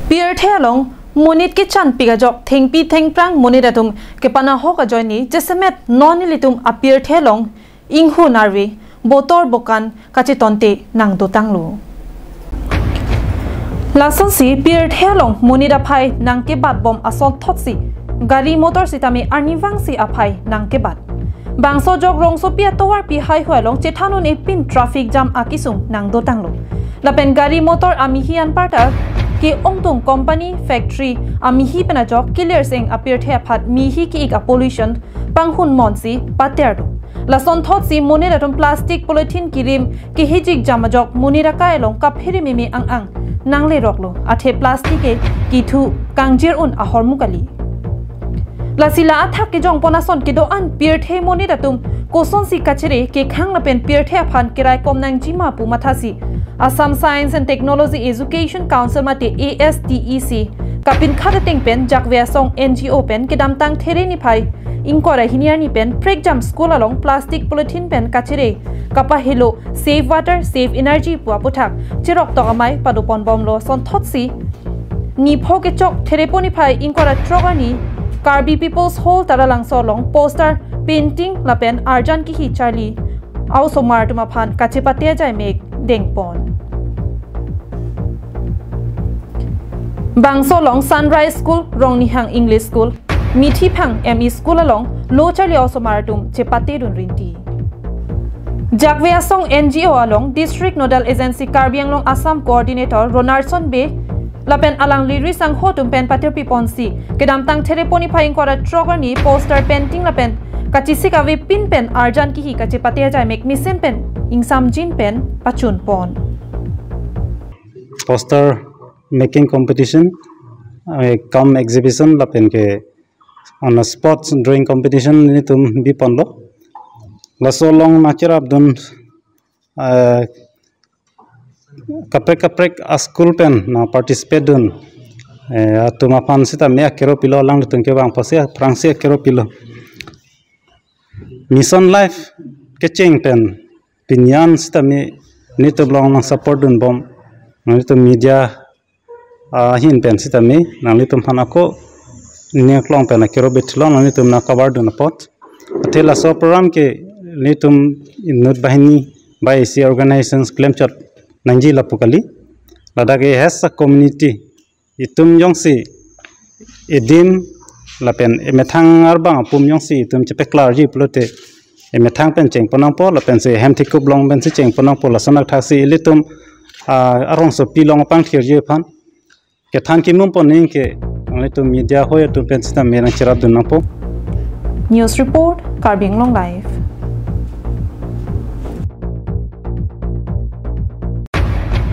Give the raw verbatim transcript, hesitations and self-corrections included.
Pirthe along monit kechanpik ajok thengpi thengphrang monit atum kepanahok ajoine jasemet non nelitum apirthe along inghu narve, botor bokan kachetonte nangdotanglo. Lasonsi pirthe along monit aphai nangkebat bom asonthotsi gari motor sitame arnivangsi aphai nangkebat. Bangso ajok rongsopi atovarpi highway along chethan un-e pin traffic jam akesung nangdotanglo. Lapen gari motor amihi anparta ke-ongtung company factory amihi pen ajok kelerseng apirthe aphan mihi ki-ik apollution panghun monsi pater do. Lasonthotsi monit atum plastic polythene kirim kehijik jam ajok monit akai along kaphere meme ang-ang nangleroklo, athe plastic ke kethu kangjir un ahormu kali. Lasi la athak kejongpon ason kedo-an pirthe monit atum kosonsi kachere kekhang lapen pirthe aphan keraikom nangjima pu mathasi Assam Science and Technology Education Council mate A S T E C kapinkhat ateng pen Jakve Asong N G O pen kedamtang There niphai ingkoi ra hini arni pen prekjam school along plastic polythene pen kachere kapahelo save water, save energy pu aputhak cheroktok amei padopon bomlo. Sonthotsi nipho kechok Therepo niphai ingkoi ra throk arni Karbi People's Hall Taralangso along poster, painting lapen arjan kihi charli a-osomar atum aphan kachepate ajai mek dengpon. Bangso along Sunrise School, Rongnihang English School, Mithiphang M E School along lo charli a-osomar atum chepatedun rinti. Jakve Asong N G O along District Nodal Agency Karbi Anglong Assam Coordinator Ronaldson Bey lapen alangli risangho atum pen patirpi ponsi kedamtang Therepo niphai ingkoi ra throk arni poster, painting lapen kachesik ave pin pen arjan kihi kachepate ajai mek mesen pen ingsamjin pen pachun pon. Poster making competition, eh, cum exhibition lapen ke on a sports drawing competition nelitum biponlo. Laso along nangcherapdun, eh, kaprek kaprek a-school pen nangparticipate dun, eh, atum aphan sitame akero pilo, alanglitum kevang apotsi aphrangsi akero pilo. Mission life kecheng pen pini an sitame nelitum along nangsupport dunbom, nelitum media ahin pen sitame nanglitum aphan ako ning aklong pen akero bit long nanglitum nangcover dun apot. Athe laso program ke nelitum inut banghini bai isi organizations klemchot nangji lapu kali. Ladak ke as a community itum jongsi edim lapen emethang arbang apum jongsi itum chepaklarji pulote emethang pen chengpon nangpo lapensi hem thikup along pensi chengpon nangpo. Lason athaksi ilitum, ah, arongsopi along pangthirji aphan kethan kimum pon ningke nanglitum media hoi atum pen sitame nangcherapdun nangpo. News report, Karbi Anglong Live.